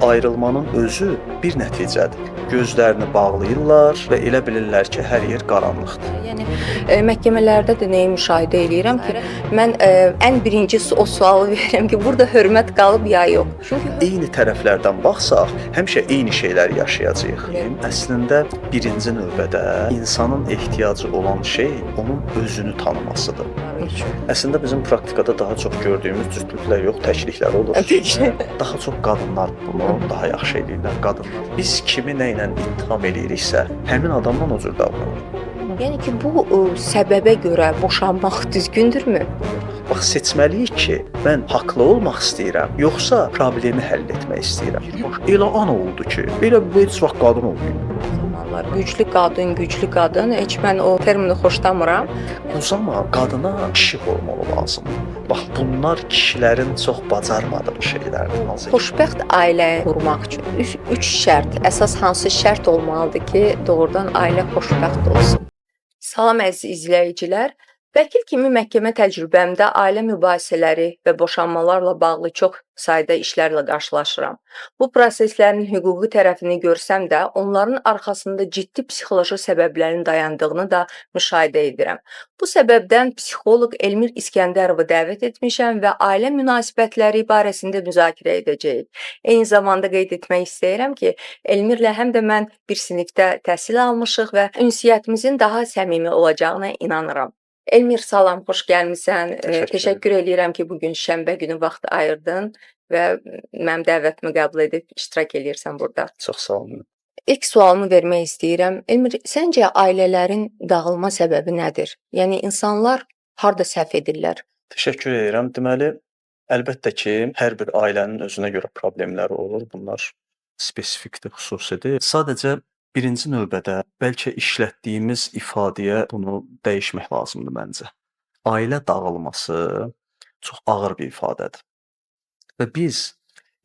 Ayrılmanın özü bir nəticədir. Gözlərini bağlayırlar və elə bilirlər ki, hər yer qaranlıqdır. Yəni məhkəmələrdə də nəyi müşahidə eləyirəm ki, mən ən birinci o sualı verirəm ki, burada hörmət qalıb ya yox. Çünki Eyni tərəflərdən baxsaq, həmişə eyni şeyləri yaşayacağıq. Əslində birinci növbədə insanın ehtiyacı olan şey onun özünü tanımasıdır. Əslində bizim praktikada daha çox gördüyümüz cütlüklər yox, təkliklər olur. Daha çox qadınlar bunu daha yaxşı eləyirlər, qadınlar. Biz kimi nə ilə ittiham eləyiriksə, həmin adamla o cür davranır. Yəni ki, bu səbəbə görə boşanmaq düzgündürmü? Bax, seçməliyik ki, mən haqlı olmaq istəyirəm, yoxsa problemi həll etmək istəyirəm. Elə an oldu ki, elə bu heç vaxt qadın olmayıb. Zamanlar güclü qadın, güclü qadın, heç mən o termini xoşlamıram. Bu zaman qadına kişi hormonu lazımdır. Bax, bunlar kişilərin çox bacarmadığı şeylərdir. Hansı ki, Xoşbəxt ailə qurmaq üçün üç şərt, əsas hansı şərt olmalıdır ki, doğrudan ailə xoşbəxt olsun? Salam əziz izləyicilər. Vəkil kimi məhkəmə təcrübəmdə ailə mübahisələri və boşanmalarla bağlı çox sayda işlərlə qarşılaşıram. Bu proseslərin hüquqi tərəfini görsəm də, onların arxasında ciddi psixoloji səbəblərin dayandığını da müşahidə edirəm. Bu səbəbdən psixoloq Elmir İskəndərovu dəvət etmişəm və ailə münasibətləri barəsində müzakirə edəcəyik. Eyni zamanda qeyd etmək istəyirəm ki, Elmirlə həm də mən bir sinifdə təhsil almışıq və ünsiyyətimizin daha səmimi olacağına inanıram. Elmir, salam, xoş gəlmisən. Təşəkkür Təşəkkür eləyirəm ki, bu gün şənbə günü vaxt ayırdın və mənim dəvətimi qəbul edib iştirak eləyirsən burada. Çox sağ olun. İlk sualımı vermək istəyirəm. Elmir, səncə ailələrin dağılma səbəbi nədir? Yəni insanlar harda səhv edirlər? Təşəkkür edirəm. Deməli, əlbəttə ki, hər bir ailənin özünə görə problemləri olur. Bunlar spesifikdir, xüsusidir. Sadəcə birinci növbədə bəlkə işlətdiyimiz ifadəyə bunu dəyişmək lazımdır məncə. Ailə dağılması çox ağır bir ifadədir. Və biz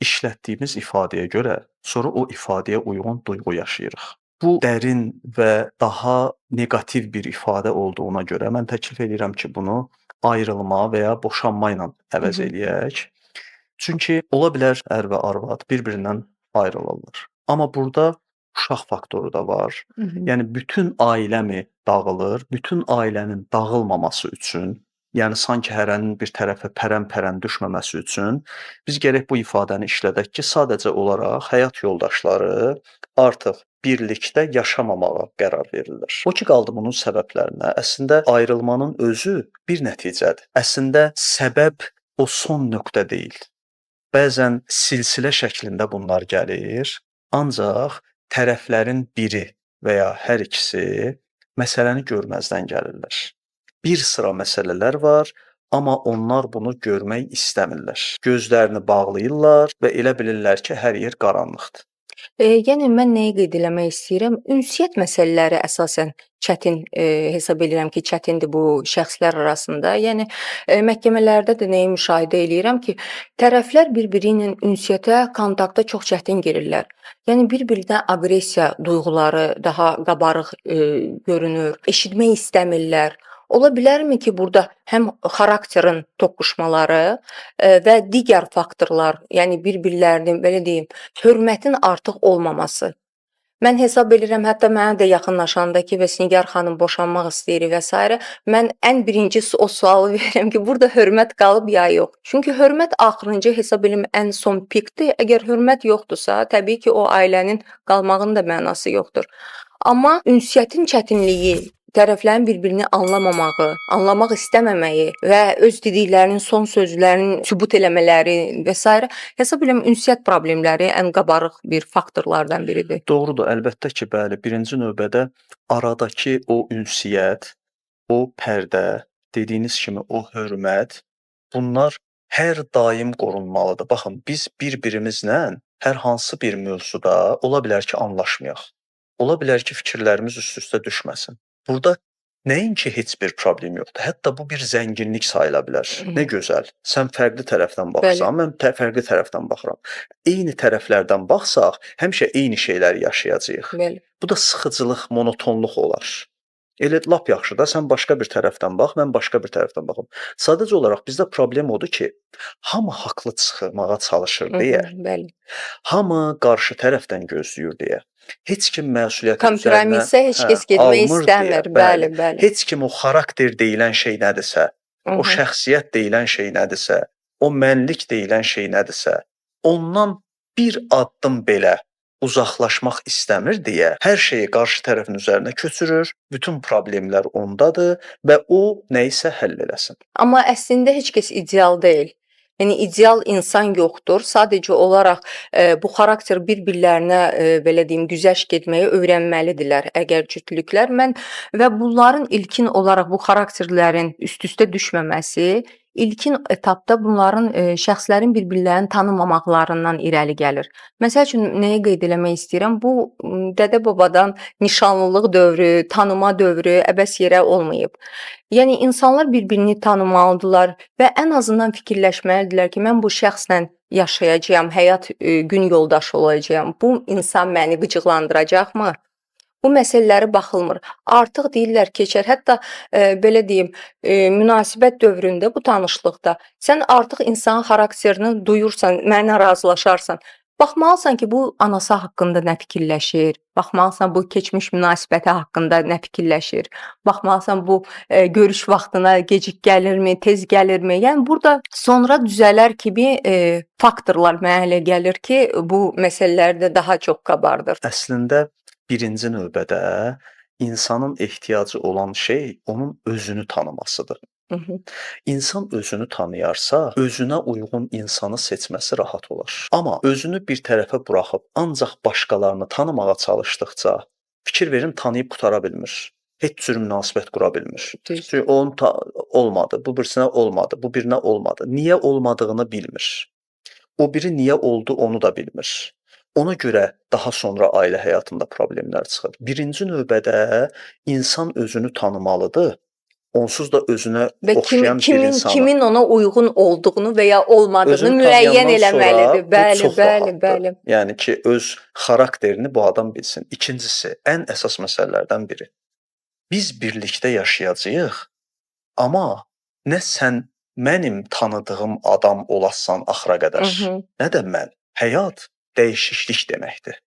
işlətdiyimiz ifadəyə görə sonra o ifadəyə uyğun duyğu yaşayırıq. Bu dərin və daha neqativ bir ifadə olduğuna görə mən təklif eləyirəm ki, bunu ayrılma və ya boşanma ilə əvəz eləyək. Çünki ola bilər ər və arvad bir-birindən ayrılırlar. Amma burada uşaq faktoru da var. Yəni bütün ailəmi dağılır? Bütün ailənin dağılmaması üçün, yəni sanki hərənin bir tərəfə pərən-pərən düşməməsi üçün biz gərək bu ifadəni işlədək ki, sadəcə olaraq həyat yoldaşları artıq birlikdə yaşamamağa qərar verirlər. O ki qaldı bunun səbəblərinə, əslində ayrılmanın özü bir nəticədir. Əslində səbəb o son nöqtə deyil. Bəzən silsilə şəklində bunlar gəlir, ancaq tərəflərin biri və ya hər ikisi məsələni görməzdən gəlirlər. Bir sıra məsələlər var, amma onlar bunu görmək istəmirlər. Gözlərini bağlayırlar və elə bilirlər ki, hər yer qaranlıqdır. Yəni mən nəyi qeyd eləmək istəyirəm? Ünsiyyət məsələləri əsasən çətin hesab eləyirəm ki, çətindir bu şəxslər arasında. Yəni məhkəmələrdə də nəyi müşahidə eləyirəm ki, tərəflər bir-biri ilə ünsiyyətə, kontakta çox çətin girirlər. Yəni bir-birinə aqressiya duyğuları daha qabarıq görünür, eşitmək istəmirlər. Ola bilərmi ki, burada həm xarakterin toqquşmaları və digər faktorlar, yəni bir-birlərinin belə deyim, hörmətin artıq olmaması. Mən hesab eləyirəm, hətta mənə də yaxınlaşanda ki, bəs Nigar xanım boşanmaq istəyir və sairə, mən ən birinci o sualı verirəm ki, burada hörmət qalıb ya yox. Çünki hörmət axırıncı hesab eləyirəm ən son pikdir. Əgər hörmət yoxdursa, təbii ki, o ailənin qalmağının da mənası yoxdur. Amma ünsiyyətin çətinliyi, tərəflərin bir-birini anlamamağı, anlamaq istəməməyi və öz dediklərinin son sözlərinin sübut eləmələri və sairə, hesab edirəm ünsiyyət problemləri ən qabarıq bir faktorlardan biridir. Doğrudur, əlbəttə ki, bəli. Birinci növbədə aradakı o ünsiyyət, o pərdə, dediyiniz kimi o hörmət, bunlar hər daim qorunmalıdır. Baxın, biz bir-birimizlə hər hansı bir mövzuda ola bilər ki, anlaşmayaq. Ola bilər ki, fikirlərimiz üst-üstə düşməsin. Burada nəinki heç bir problem yoxdur. Hətta bu bir zənginlik sayıla bilər. Nə gözəl. Sən fərqli tərəfdən baxsan, mən fərqli tərəfdən baxıram. Eyni tərəflərdən baxsaq, həmişə eyni şeyləri yaşayacağıq. Bəli. Bu da sıxıcılıq, monotonluq olar. Elə lap yaxşı da, sən başqa bir tərəfdən bax, mən başqa bir tərəfdən baxım. Sadəcə olaraq bizdə problem odur ki, hamı haqlı çıxmağa çalışır deyə, Bəli. hamı qarşı tərəfdən gözləyir deyə, heç kim məsuliyyəti üzərinə Kompromisə heç kəs getmək almır deyə, istəmir. Bəli. Bəli, bəli. Heç kim o xarakter deyilən şey nədirsə, o şəxsiyyət deyilən şey nədirsə, o mənlik deyilən şey nədirsə, ondan bir addım belə uzaqlaşmaq istəmir deyə hər şeyi qarşı tərəfin üzərinə köçürür, bütün problemlər ondadır və o nə isə həll eləsin. Amma əslində heç kəs ideal deyil. Yəni ideal insan yoxdur. Sadəcə olaraq bu xarakter bir-birlərinə belə deyim, güzəşt getməyi öyrənməlidirlər əgər cütlüklər. Mən və bunların ilkin olaraq bu xarakterlərin üst-üstə düşməməsi ilkin etapda bunların şəxslərin bir-birlərini tanımamaqlarından irəli gəlir. Məsəl üçün nəyi qeyd eləmək istəyirəm? Bu dədə-babadan nişanlılıq dövrü, tanıma dövrü əbəs yerə olmayıb. Yəni insanlar bir-birini tanımalıdırlar və ən azından fikirləşməlidirlər ki, mən bu şəxslə yaşayacağam, həyat gün yoldaşı olacağam. Bu insan məni qıcıqlandıracaqmı? Bu məsələlərə baxılmır. Artıq deyirlər keçər. Hətta belə deyim, münasibət dövründə bu tanışlıqda sən artıq insanın xarakterini duyursan, mənlə razılaşarsan. Baxmalısan ki, bu anası haqqında nə fikirləşir, baxmalısan bu keçmiş münasibəti haqqında nə fikirləşir, baxmalısan bu görüş vaxtına gecik gəlirmi, tez gəlirmi? Yəni burada sonra düzələr kimi faktorlar mənə elə gəlir ki, bu məsələləri də daha çox qabardır. Əslində birinci növbədə insanın ehtiyacı olan şey onun özünü tanımasıdır. İnsan özünü tanıyarsa, özünə uyğun insanı seçməsi rahat olar. Amma özünü bir tərəfə buraxıb ancaq başqalarını tanımağa çalışdıqca, fikir verin, tanıyıb qutara bilmir. Heç cür münasibət qura bilmir. Düz. Çünki onun olmadı, bu birisinə olmadı, bu birinə olmadı. Niyə olmadığını bilmir. O biri niyə oldu, onu da bilmir. Ona görə daha sonra ailə həyatında problemlər çıxır. Birinci növbədə insan özünü tanımalıdır. Onsuz da özünə Və oxşayan bir insanı. kimin ona uyğun olduğunu və ya olmadığını Özünü müəyyən tanıyandan sonra eləməlidir. bu Bəli, çox bəli, rahatdır. bəli. Yəni ki, öz xarakterini bu adam bilsin. İkincisi, ən əsas məsələlərdən biri. Biz birlikdə yaşayacağıq, amma nə sən mənim tanıdığım adam olasan axıra qədər, nə də mən. Həyat dəyişiklik deməkdir.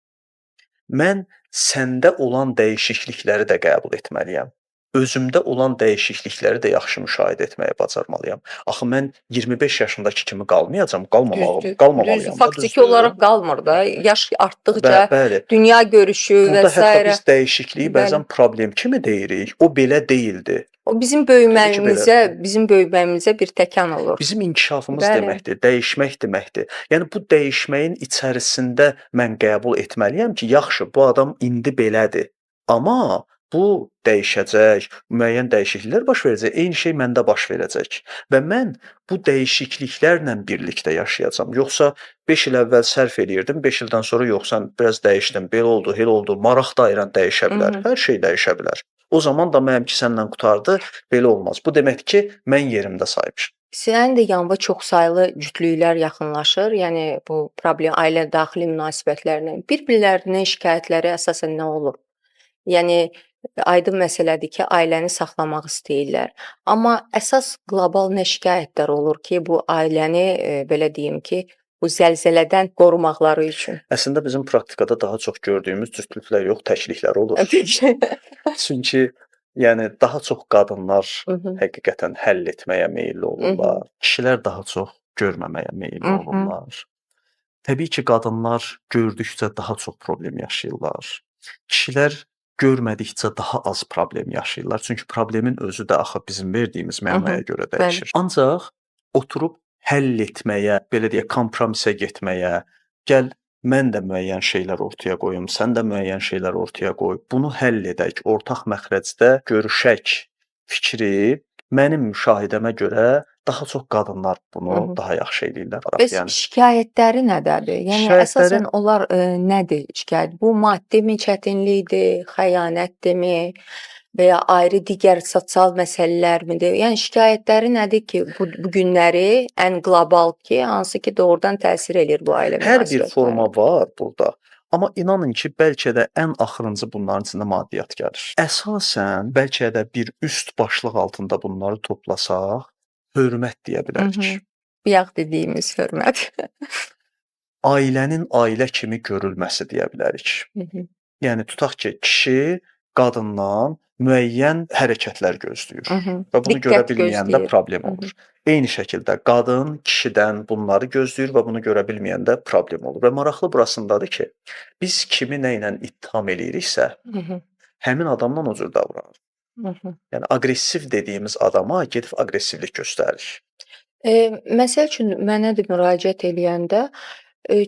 Mən səndə olan dəyişiklikləri də qəbul etməliyəm. Özümdə olan dəyişiklikləri də yaxşı müşahidə etməyi bacarmalıyam. Axı mən 25 yaşındakı kimi qalmayacam, Düzdür. qalmamalıyam Düzdür. da, Faktiki düzdür? olaraq qalmır da. Yaş artdıqca Bəli. dünya görüşü və Burada hətta s. biz dəyişikliyi bəzən problem kimi deyirik. O belə deyildi. O bizim Təbii ki, belə. böyüməyimizə, bizim böyüməyimizə bir təkan olur. Bizim inkişafımız Bəli. deməkdir, dəyişmək deməkdir. Yəni bu dəyişməyin içərisində mən qəbul etməliyəm ki, yaxşı, bu adam indi belədir. Amma bu dəyişəcək, müəyyən dəyişikliklər baş verəcək, eyni şey məndə baş verəcək və mən bu dəyişikliklərlə birlikdə yaşayacağam. Yoxsa 5 il əvvəl sərf eləyirdim, 5 ildən sonra yox, sən biraz dəyişdin, belə oldu, elə oldu, maraq dairən dəyişə bilər, hər şey dəyişə bilər. O zaman da mənimki səndən qurtardı, belə olmaz. Bu deməkdir ki, mən yerimdə saymışam. Sənin də yanında çoxsaylı cütlüklər yaxınlaşır. Yəni bu problem ailə daxili münasibətlərlə bir-birlərindən şikayətləri əsasən nə olur? Yəni aydın məsələdir ki, ailəni saxlamaq istəyirlər. Amma əsas qlobal nə şikayətlər olur ki, bu ailəni belə deyim ki, bu zəlzələdən qorumaqları üçün? Əslində bizim praktikada daha çox gördüyümüz cütlüklər yox, təkliklər olur. Çünki yəni daha çox qadınlar həqiqətən həll etməyə meyilli olurlar. Kişilər daha çox görməməyə meyilli olurlar. Təbii ki, qadınlar gördükcə daha çox problem yaşayırlar. Kişilər görmədikcə daha az problem yaşayırlar. Çünki problemin özü də axı bizim verdiyimiz mənaya görə dəyişir. Ancaq oturub həll etməyə, belə deyək, kompromisə getməyə, gəl mən də müəyyən şeylər ortaya qoyum, sən də müəyyən şeylər ortaya qoy. Bunu həll edək, ortaq məxrəcdə görüşək fikri mənim müşahidəmə görə daha çox qadınlar bunu daha yaxşı eləyirlər. Bəs Yəni şikayətləri nədədir? Yəni əsasən onlar nədir şikayət? Bu maddimi çətinlikdir, xəyanətdirmi və ya ayrı digər sosial məsələlərmidir? Yəni şikayətləri nədir ki, bu günləri ən qlobal ki, hansı ki doğrudan təsir eləyir bu ailə Hər bir münasibətlərinə? forma var burada. Amma inanın ki, bəlkə də ən axırıncı bunların içində maddiyyat gəlir. Əsasən bəlkə də bir üst başlıq altında bunları toplasaq, hörmət deyə bilərik. Bayaq dediyimiz hörmət. Ailənin ailə kimi görülməsi deyə bilərik. Yəni tutaq ki, kişi qadından müəyyən hərəkətlər gözləyir və bunu görə Diqqət bilməyəndə gözləyir. Problem olur. Eyni şəkildə qadın kişidən bunları gözləyir və bunu görə bilməyəndə problem olur. Və maraqlı burasındadır ki, biz kimi nə ilə ittiham eləyiriksə, həmin adamla o cür davranır. Yəni aqressiv dediyimiz adama gedib aqressivlik göstərir. Məsəl üçün mənə də müraciət eləyəndə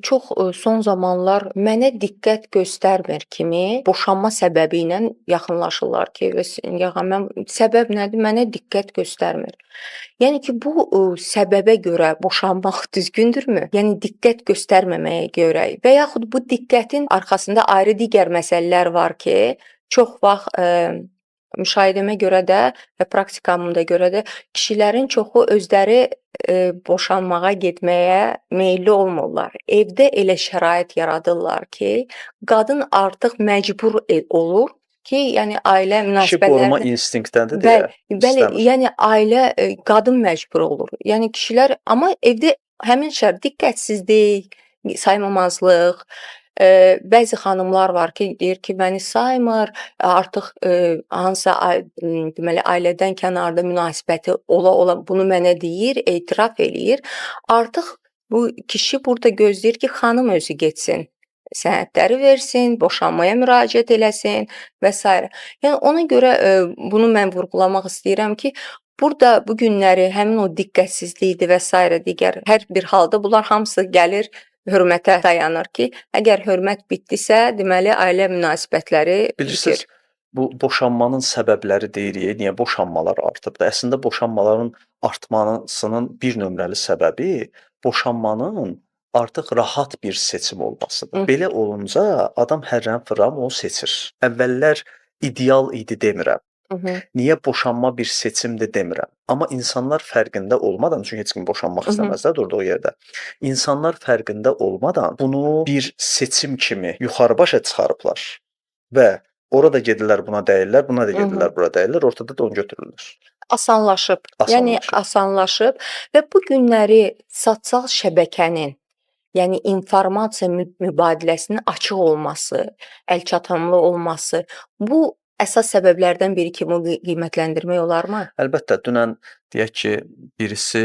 çox son zamanlar mənə diqqət göstərmir kimi boşanma səbəbi ilə yaxınlaşırlar ki, bəs yağa mən səbəb nədir? Mənə diqqət göstərmir. Yəni ki, bu səbəbə görə boşanmaq düzgündürmü? Yəni diqqət göstərməməyə görə və yaxud bu diqqətin arxasında ayrı digər məsələlər var ki, çox vaxt müşahidəmə görə də və praktikamda görə də kişilərin çoxu özləri boşanmağa getməyə meyilli olmurlar. Evdə elə şərait yaradırlar ki, qadın artıq məcbur olur ki, yəni ailə Kişi qoruma münasibətlərində instinktləndir deyə Bəli, bəli, istəmir. yəni ailə qadın məcbur olur. Yəni kişilər amma evdə həmin şərait diqqətsizlik, saymamazlıq, bəzi xanımlar var ki, deyir ki, məni saymır, artıq hansısa deməli ailədən kənarda münasibəti ola-ola bunu mənə deyir, etiraf eləyir. Artıq bu kişi burada gözləyir ki, xanım özü getsin, sənədləri versin, boşanmaya müraciət eləsin və sairə. Yəni ona görə bunu mən vurğulamaq istəyirəm ki, burada bu günləri həmin o diqqətsizlikdir və sairə digər hər bir halda bunlar hamısı gəlir hörmətə dayanır ki, əgər hörmət bitdisə, deməli ailə münasibətləri Bilirsiniz, bitir. bu boşanmanın səbəbləri deyirik, niyə boşanmalar artıbdır? Əslində boşanmaların artmasının bir nömrəli səbəbi boşanmanın artıq rahat bir seçim olmasıdır. Belə olunca adam hərrən fıram o seçir. Əvvəllər ideal idi demirəm. Niyə boşanma bir seçimdir demirəm. Amma insanlar fərqində olmadan, çünki heç kim boşanmaq istəməz də durduğu yerdə. İnsanlar fərqində olmadan bunu bir seçim kimi yuxarı başa çıxarıblar və orada gedirlər buna dəyirlər, buna da gedirlər bura dəyirlər, ortada da onu götürürlər. Asanlaşıb. Yəni Asanlaşıb. asanlaşıb və bu günləri sosial şəbəkənin, yəni informasiya mübadiləsinin açıq olması, əlçatanlı olması, bu əsas səbəblərdən biri kimi qiymətləndirmək olarmı? Əlbəttə, dünən deyək ki, birisi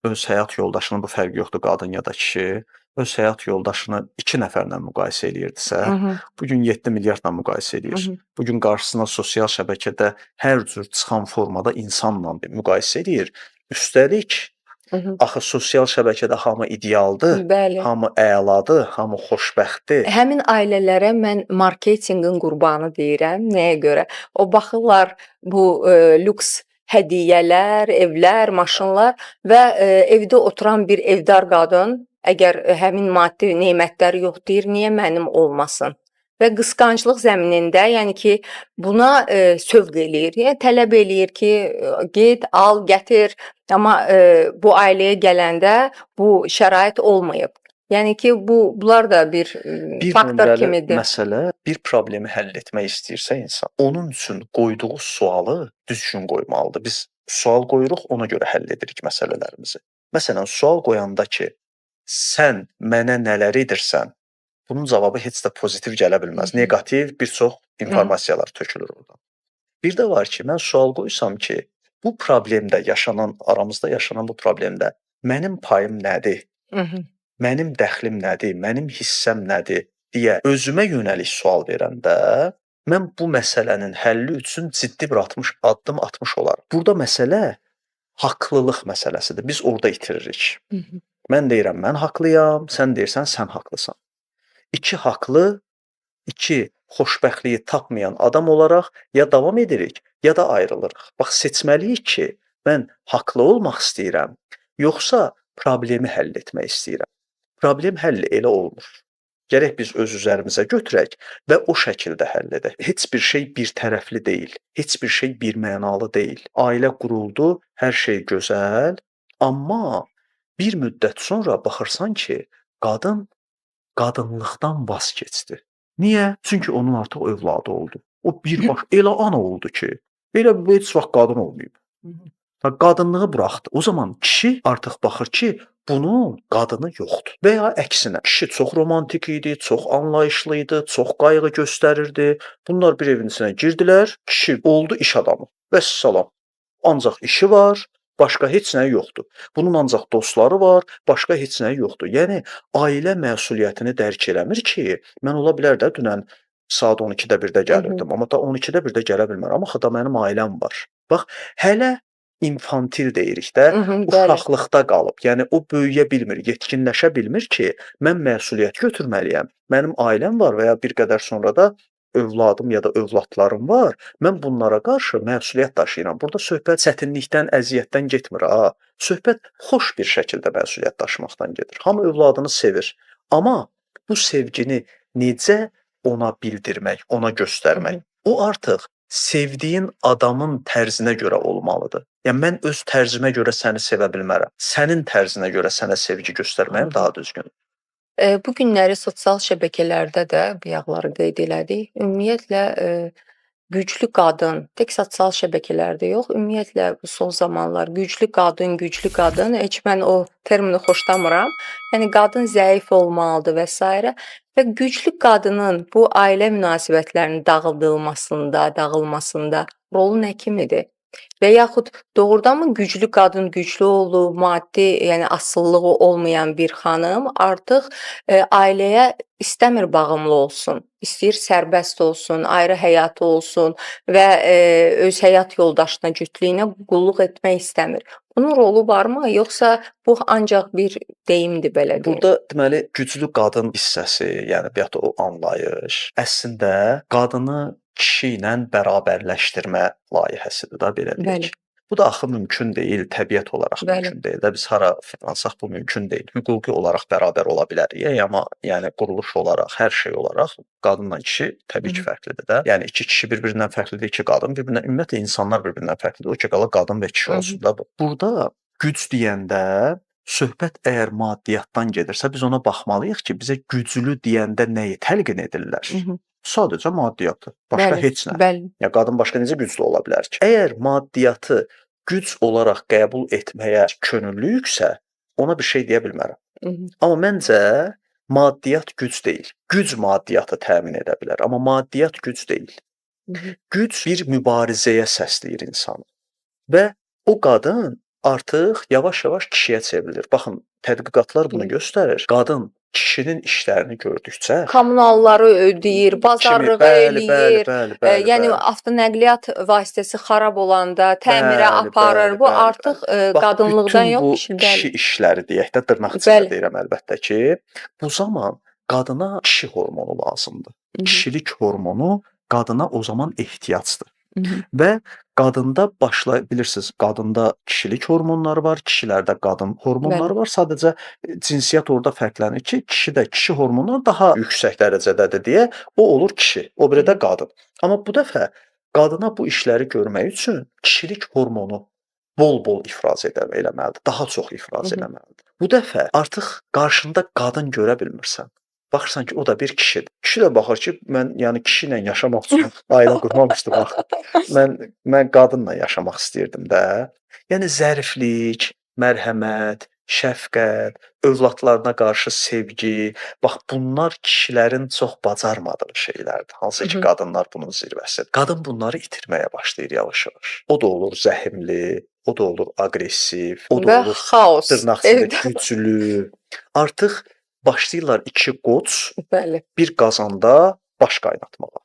öz həyat yoldaşının, bu fərqi yoxdur, qadın ya da kişi, öz həyat yoldaşını 2 nəfərlə müqayisə eləyirdisə, bu gün 7 milyardla müqayisə eləyir. Bu gün qarşısına sosial şəbəkədə hər cür çıxan formada insanla müqayisə eləyir. Üstəlik, axı sosial şəbəkədə hamı idealdır, hamı əladır, hamı xoşbəxtdir. Həmin ailələrə mən marketinqin qurbanı deyirəm. Nəyə görə? O baxırlar bu lüks hədiyyələr, evlər, maşınlar və evdə oturan bir evdar qadın əgər həmin maddi nemətləri yox deyir, niyə mənim olmasın? Və qısqanclıq zəminində, yəni ki, buna sövq eləyir. Yəni tələb eləyir ki, get, al, gətir. Amma bu ailəyə gələndə bu şərait olmayıb. Yəni ki, bunlar da bir Bir faktor nömrəli kimidir. məsələ, bir problemi həll etmək istəyirsə insan, onun üçün qoyduğu sualı düzgün qoymalıdır. Biz sual qoyuruq, ona görə həll edirik məsələlərimizi. Məsələn, sual qoyanda ki, sən mənə nələr edirsən, bunun cavabı heç də pozitiv gələ bilməz. Neqativ bir çox informasiyalar tökülür oradan. Bir də var ki, mən sual qoysam ki, bu problemdə yaşanan, aramızda yaşanan bu problemdə mənim payım nədir? Mənim dəxlim nədir? Mənim hissəm nədir? Deyə özümə yönəlik sual verəndə mən bu məsələnin həlli üçün ciddi bir addım atmış olaram. Burada məsələ haqlılıq məsələsidir. Biz orada itiririk. Mən deyirəm, mən haqlıyam, sən deyirsən, sən haqlısan. İki haqlı, iki xoşbəxtliyi tapmayan adam olaraq ya davam edirik, ya da ayrılırıq. Bax, seçməliyik ki, mən haqlı olmaq istəyirəm, yoxsa problemi həll etmək istəyirəm. Problem həlli elə olmur. Gərək biz öz üzərimizə götürək və o şəkildə həll edək. Heç bir şey bir tərəfli deyil, heç bir şey bir mənalı deyil. Ailə quruldu, hər şey gözəl, amma bir müddət sonra baxırsan ki, qadın qadınlıqdan vaz keçdi. Niyə? Çünki onun artıq övladı oldu. O birbaş elə ana oldu ki, elə heç vaxt qadın olmayıb. Qadınlığı buraxdı. O zaman kişi artıq baxır ki, bunun qadını yoxdur. Və ya əksinə, kişi çox romantik idi, çox anlayışlı idi, çox qayğı göstərirdi. Bunlar bir evin içinə girdilər, kişi oldu iş adamı. Vəssalam. Ancaq işi var, başqa heç nəyi yoxdur. Bunun ancaq dostları var, başqa heç nəyi yoxdur. Yəni ailə məsuliyyətini dərk eləmir ki, mən ola bilər də dünən saat 12-də 1-də gəlirdim, amma da 12-də 1-də gələ bilmərəm. Axı da mənim ailəm var. Bax, hələ infantil deyirik də, uşaqlıqda qalıb. Yəni o böyüyə bilmir, yetkinləşə bilmir ki, mən məsuliyyət götürməliyəm. Mənim ailəm var və ya bir qədər sonra da övladım ya da övladlarım var. Mən bunlara qarşı məsuliyyət daşıyıram. Burada söhbət çətinlikdən, əziyyətdən getmir ha. Söhbət xoş bir şəkildə məsuliyyət daşımaqdan gedir. Hamı övladını sevir. Amma bu sevgini necə ona bildirmək, ona göstərmək, o artıq sevdiyin adamın tərzinə görə olmalıdır. Yəni mən öz tərzimə görə səni sevə bilmərəm. Sənin tərzinə görə sənə sevgi göstərməyim daha düzgündür. Bu günləri sosial şəbəkələrdə də bayaqları qeyd elədik. Ümumiyyətlə güclü qadın, tək sosial şəbəkələrdə yox, ümumiyyətlə bu son zamanlar güclü qadın, güclü qadın, heç mən o termini xoşlamıram. Yəni qadın zəif olmalıdır və sairə və güclü qadının bu ailə münasibətlərinin dağılmasında rolu nə kimidir? Və yaxud doğrudanmı güclü qadın güclü olub, maddi, yəni asılılığı olmayan bir xanım artıq ailəyə istəmir bağımlı olsun, istəyir sərbəst olsun, ayrı həyatı olsun və öz həyat yoldaşına, cütlüyünə qulluq etmək istəmir. Bunun rolu varmı, yoxsa bu ancaq bir deyimdir belə deyim? Burada deməli güclü qadın hissəsi, yəni bayaq da o anlayış əslində qadını kişi ilə bərabərləşdirmə layihəsidir da, belə deyək. Bu da axı mümkün deyil, təbiət olaraq mümkün deyil də. Biz hara fırlansaq bu mümkün deyil. Hüquqi olaraq bərabər ola bilərik, amma yəni quruluş olaraq, hər şey olaraq qadınla kişi təbii ki fərqlidir də. Yəni iki kişi bir-birindən fərqlidir, iki qadın bir-birindən, ümumiyyətlə insanlar bir-birindən fərqlidir. O ki qala qadın və kişi olsun da. Burada güc deyəndə söhbət əgər maddiyyatdan gedirsə, biz ona baxmalıyıq ki, bizə güclü deyəndə nəyi təlqin edirlər? Sadəcə maddiyyatı, başqa heç nə. Ya qadın başqa necə güclü ola bilər ki? Əgər maddiyyatı güc olaraq qəbul etməyə könüllüyüksə, ona bir şey deyə bilmərəm. Amma məncə maddiyyat güc deyil. Güc maddiyyatı təmin edə bilər, amma maddiyyat güc deyil. Güc bir mübarizəyə səsləyir insanı. Və o qadın artıq yavaş-yavaş kişiyə çevrilir. Baxın, tədqiqatlar bunu göstərir. Qadın kişinin işlərini gördükcə kommunalları ödəyir, bazarlığı eləyir, yəni avtonəqliyyat vasitəsi xarab olanda təmirə aparır. Bu artıq qadınlıqdan yox, kişi kişi işləri deyək də, dırnaq içində deyirəm əlbəttə ki, bu zaman qadına kişi hormonu lazımdır. Kişilik hormonu qadına o zaman ehtiyacdır. Və qadında başlay bilirsiniz, qadında kişilik hormonları var, kişilərdə qadın hormonları var. Sadəcə cinsiyyət orada fərqlənir ki, kişidə kişi hormonları daha yüksək dərəcədədir deyə o olur kişi, o biri də qadın. Amma bu dəfə qadına bu işləri görmək üçün kişilik hormonu bol-bol ifraz eləməlidir, daha çox ifraz eləməlidir. Bu dəfə artıq qarşında qadın görə bilmirsən. Baxırsan ki, o da bir kişidir. Kişi də baxır ki, mən yəni kişi ilə yaşamaq üçün ailə qurmamışdım axı. Mən qadınla yaşamaq istəyirdim də. Yəni zəriflik, mərhəmət, şəfqət, övladlarına qarşı sevgi, bax bunlar kişilərin çox bacarmadığı şeylərdir. Hansı ki, qadınlar bunun zirvəsidir. Qadın bunları itirməyə başlayır yavaş-yavaş. O da olur zəhmli, o da olur aqressiv, o da və olur xaos, dırnaq içində güclü. Artıq başlayırlar iki qoç bir qazanda baş qaynatmağa.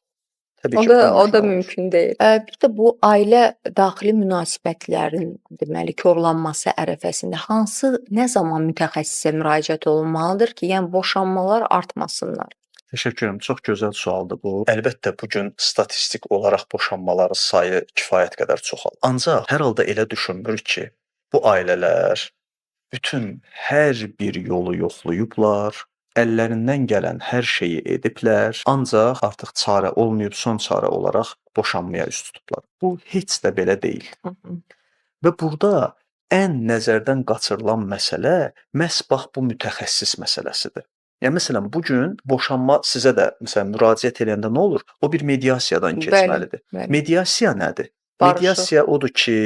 Təbii ki, O da mümkün deyil. Bir də bu ailə daxili münasibətlərin deməli korlanması ərəfəsində hansı, nə zaman mütəxəssisə müraciət olunmalıdır ki, yəni boşanmalar artmasınlar? Təşəkkür edirəm. Çox gözəl sualdır bu. Əlbəttə bu gün statistik olaraq boşanmaların sayı kifayət qədər çoxalır. Ancaq hər halda elə düşünmürük ki, bu ailələr bütün hər bir yolu yoxlayıblar, əllərindən gələn hər şeyi ediblər, ancaq artıq çarə olmayıb, son çarə olaraq boşanmaya üz tutublar. Bu heç də belə deyil. Və burada ən nəzərdən qaçırılan məsələ məhz bax bu mütəxəssis məsələsidir. Yəni məsələn, bu gün boşanma sizə də məsələn müraciət eləyəndə nə olur? O bir mediasiyadan Bəli, keçməlidir. bəli. Mediasiya nədir? Barışıq. Mediasiya odur ki,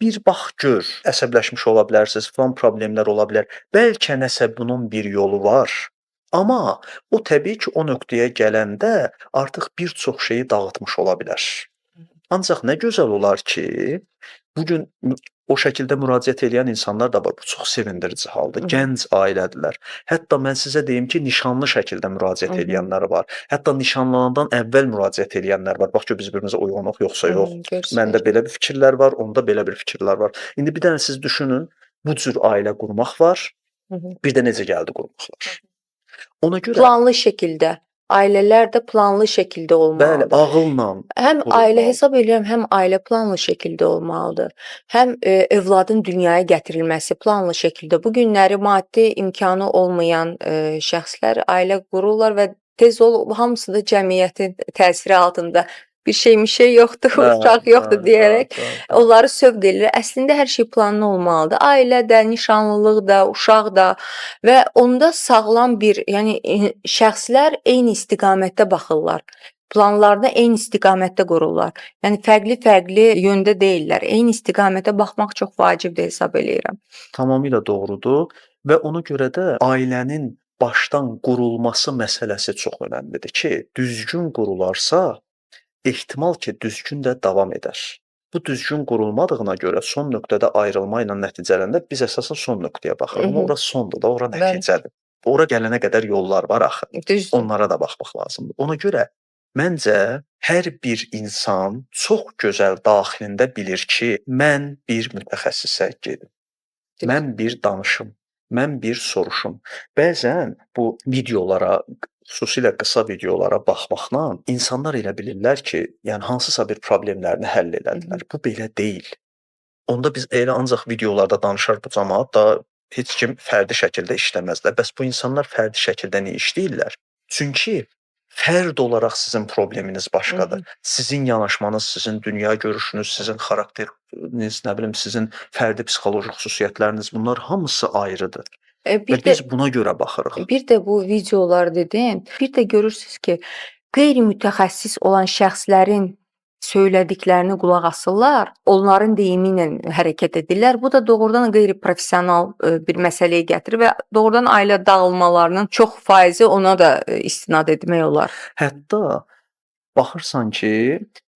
bir bax gör, əsəbləşmiş ola bilərsiniz, filan problemlər ola bilər. Bəlkə nəsə bunun bir yolu var. Amma o təbii ki, o nöqtəyə gələndə artıq bir çox şeyi dağıtmış ola bilər. Ancaq nə gözəl olar ki, bu gün o şəkildə müraciət eləyən insanlar da var. Bu çox sevindirici haldır. Gənc ailədirlər. Hətta mən sizə deyim ki, nişanlı şəkildə müraciət eləyənlər var. Hətta nişanlanandan əvvəl müraciət eləyənlər var. Bax ki, biz bir-birimizə uyğunuq yoxsa yox. Məndə belə bir fikirlər var, onda belə bir fikirlər var. İndi bir dənə siz düşünün, bu cür ailə qurmaq var, bir də necə gəldi qurmaq var. Ona görə Planlı şəkildə, ailələr də planlı şəkildə bəli, olmalıdır. ağılla Həm ailə qurulmalıdır. hesab eləyirəm, həm ailə planlı şəkildə olmalıdır. Həm övladın dünyaya gətirilməsi planlı şəkildə. Bu günləri maddi imkanı olmayan şəxslər ailə qururlar və tez ol hamısı da cəmiyyətin təsiri altında bir şey bir şey yoxdur, Hə, uşaq hə, yoxdur hə, deyərək hə, hə. onları sövq eləyir. Əslində hər şey planlı olmalıdır. Ailə də, nişanlılıq da, uşaq da və onda sağlam bir, yəni şəxslər eyni istiqamətdə baxırlar. Planlarını eyni istiqamətdə qururlar. Yəni fərqli-fərqli yöndə deyillər. Eyni istiqamətə baxmaq çox vacibdir hesab eləyirəm. Tamamilə doğrudur və ona görə də ailənin başdan qurulması məsələsi çox önəmlidir ki, düzgün qurularsa, ehtimal ki, düzgün də davam edər. Bu düzgün qurulmadığına görə son nöqtədə ayrılma ilə nəticələndə biz əsasən son nöqtəyə baxırıq. Amma ora sondur da, ora nəticədir. Ora gələnə qədər yollar var axı. Düzdür. Onlara da baxmaq lazımdır. Ona görə məncə hər bir insan çox gözəl daxilində bilir ki, mən bir mütəxəssisə gedim. Mən bir danışım, mən bir soruşum. Bəzən bu videolara, xüsusilə qısa videolara baxmaqla insanlar elə bilirlər ki, yəni hansısa bir problemlərini həll elədilər. Bu belə deyil. Onda biz elə ancaq videolarda danışar bu camaat da heç kim fərdi şəkildə işləməzlər. Bəs bu insanlar fərdi şəkildə niyə işləyirlər? Çünki fərd olaraq sizin probleminiz başqadır. Sizin yanaşmanız, sizin dünya görüşünüz, sizin xarakteriniz, nə bilim, sizin fərdi psixoloji xüsusiyyətləriniz, bunlar hamısı ayrıdır. Və Bir də biz buna görə baxırıq. Bir də bu videolar dedin, bir də görürsüz ki, qeyri-mütəxəssis olan şəxslərin söylədiklərini qulaq asırlar, onların deyimi ilə hərəkət edirlər. Bu da doğrudan qeyri-professional bir məsələyə gətirir və doğrudan ailə dağılmalarının çox faizi ona da istinad etmək olar. Hətta baxırsan ki,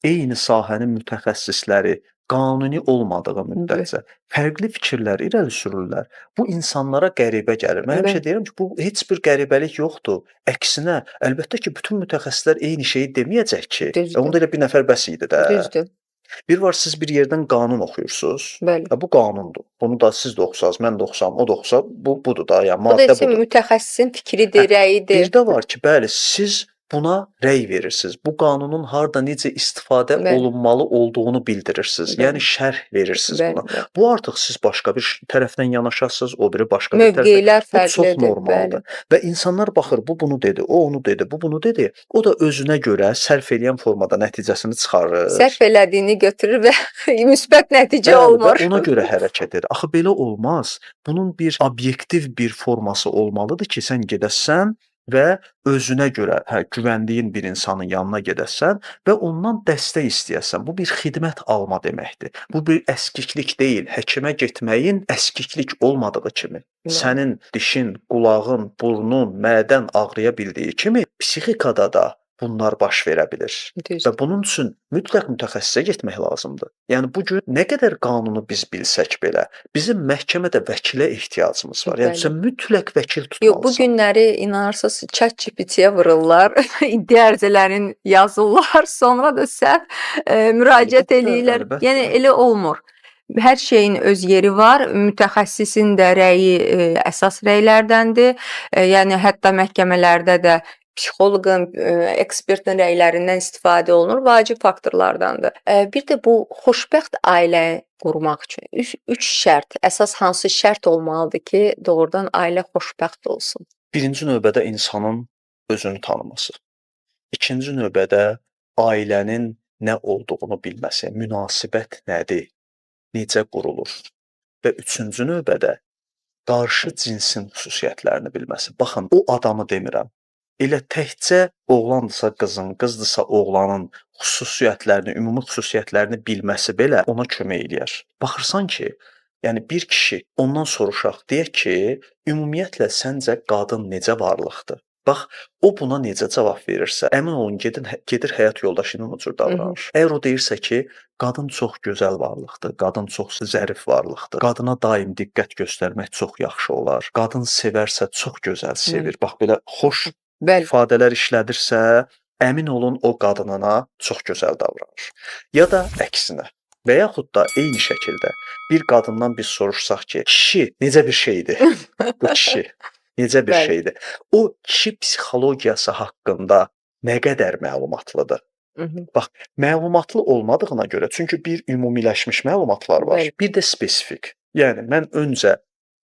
eyni sahənin mütəxəssisləri qanuni olmadığı müddətcə fərqli fikirlər irəli sürürlər. Bu insanlara qəribə gəlir. Mən həmişə deyirəm ki, bu heç bir qəribəlik yoxdur. Əksinə, əlbəttə ki, bütün mütəxəssislər eyni şeyi deməyəcək ki. Onda elə bir nəfər bəs idi də. Düzdür. Bir var siz bir yerdən qanun oxuyursunuz. Bəli. Bu qanundur. Bunu da siz də oxusanız, mən də oxusam, o da oxusa, bu budur da, yəni Bu da maddə isə budur. mütəxəssisin fikridir, rəyidir. Bir də var ki, bəli, siz buna rəy verirsiniz. Bu qanunun harda necə istifadə olunmalı olduğunu bildirirsiniz. Yəni şərh verirsiniz buna. Bu artıq siz başqa bir tərəfdən yanaşasınız, o biri başqa bir tərəfdən. Mövqelər Bu çox fərqlidir, normaldır. Və insanlar baxır, bu bunu dedi, o onu dedi, bu bunu dedi. O da özünə görə sərf eləyən formada nəticəsini çıxarır. Sərf elədiyini götürür və müsbət nəticə Bəli, olmur. və ona görə hərəkət edir. Axı belə olmaz. Bunun bir obyektiv bir forması olmalıdır ki, sən gedəsən və özünə görə güvəndiyin bir insanın yanına gedəsən və ondan dəstək istəyəsən. Bu bir xidmət alma deməkdir. Bu bir əskiklik deyil. Həkimə getməyin əskiklik olmadığı kimi, sənin dişin, qulağın, burnun, mədən ağrıya bildiyi kimi psixikada da bunlar baş verə bilir. Düzdür. Və bunun üçün mütləq mütəxəssisə getmək lazımdır. Yəni bu gün nə qədər qanunu biz bilsək belə, bizim məhkəmədə vəkilə ehtiyacımız var. Yəni sən mütləq vəkil Yox, bu tutmalısan. günləri inanırsınız, ChatGPT-yə vururlar, iddia ərizələrini yazırlar, sonra da səhv müraciət eləyirlər. Əlbəttə. Yəni elə olmur. Hər şeyin öz yeri var. Mütəxəssisin də rəyi əsas rəylərdəndir. Yəni hətta məhkəmələrdə də psixoloqun, ekspertin rəylərindən istifadə olunur, vacib faktorlardandır. Bir də bu xoşbəxt ailə qurmaq üçün üç şərt, əsas hansı şərt olmalıdır ki, doğrudan ailə xoşbəxt olsun? Birinci növbədə insanın özünü tanıması. İkinci növbədə ailənin nə olduğunu bilməsi, münasibət nədir, necə qurulur və üçüncü növbədə Qarşı cinsin xüsusiyyətlərini bilməsi. Baxın, o adamı demirəm. Elə təkcə oğlandırsa qızın, qızdırsa oğlanın xüsusiyyətlərini, ümumi xüsusiyyətlərini bilməsi belə ona kömək eləyər. Baxırsan ki, yəni bir kişi ondan soruşaq, deyək ki, ümumiyyətlə səncə qadın necə varlıqdır? Bax, o buna necə cavab verirsə, əmin olun gedir həyat yoldaşı ilə o cür davranır. Əgər o deyirsə ki, qadın çox gözəl varlıqdır, qadın çox zərif varlıqdır, qadına daim diqqət göstərmək çox yaxşı olar, qadın sevərsə çox gözəl sevir. Bax belə xoş ifadələr işlədirsə, əmin olun o qadınına çox gözəl davranır. Ya da əksinə. Və yaxud da eyni şəkildə bir qadından biz soruşsaq ki, kişi necə bir şeydir? Bu kişi necə bir şeydir? O kişi psixologiyası haqqında nə qədər məlumatlıdır? Bax, məlumatlı olmadığına görə, çünki bir ümumiləşmiş məlumatlar var, bir də spesifik. Yəni mən öncə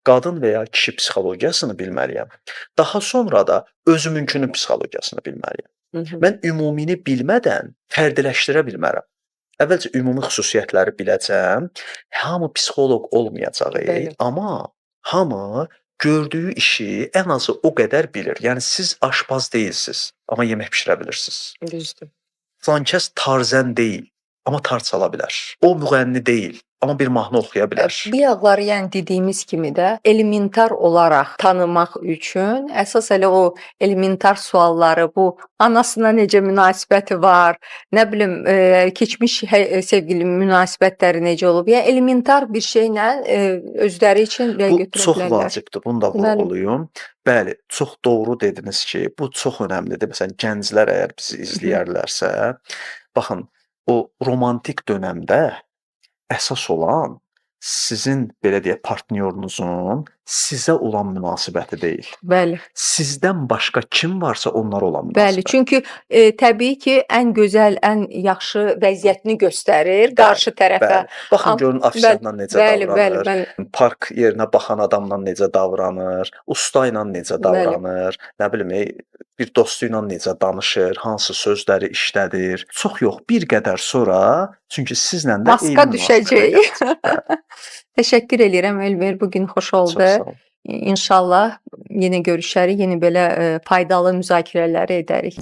qadın və ya kişi psixologiyasını bilməliyəm. Daha sonra da özümünkünün psixologiyasını bilməliyəm. Mən ümumini bilmədən fərdiləşdirə bilmərəm. Əvvəlcə ümumi xüsusiyyətləri biləcəm. Hamı psixoloq olmayacaq, amma hamı gördüyü işi ən azı o qədər bilir. Yəni siz aşpaz deyilsiz, amma yemək bişirə bilirsiniz. Düzdür. Filan kəs tarzən deyil, amma tar çala bilər. O müğənni deyil, amma bir mahnı oxuya bilər. Bıyaqları, yəni dediyimiz kimi də elementar olaraq tanımaq üçün əsas elə o elementar sualları, bu anasına necə münasibəti var, nə bilim, keçmiş sevgili münasibətləri necə olub, yəni elementar bir şeylə özləri üçün rəy Bu götürə çox bilərlər. vacibdir, bunu da vurğulayım. Bəli, çox doğru dediniz ki, bu çox önəmlidir. Məsələn, gənclər əgər bizi izləyərlərsə, baxın, o romantik dönəmdə əsas olan sizin, belə deyək, partnyorunuzun sizə olan münasibəti deyil. Sizdən başqa kim varsa onlara olan Bəli, münasibət. çünki təbii ki, ən gözəl, ən yaxşı vəziyyətini göstərir qarşı tərəfə. Baxın görün ofisiantla necə davranır, park yerinə baxan adamla necə davranır, usta ilə necə davranır, nə bilim, bir dostu ilə necə danışır, hansı sözləri işlədir. Çox yox, bir qədər sonra, çünki sizlə də eyni Maska münasibətə düşəcək. gələcək. Bəli. Təşəkkür eləyirəm Elmir, bu gün xoş oldu. Çox sağ olun. İnşallah yenə görüşərik, yenə belə faydalı müzakirələri edərik.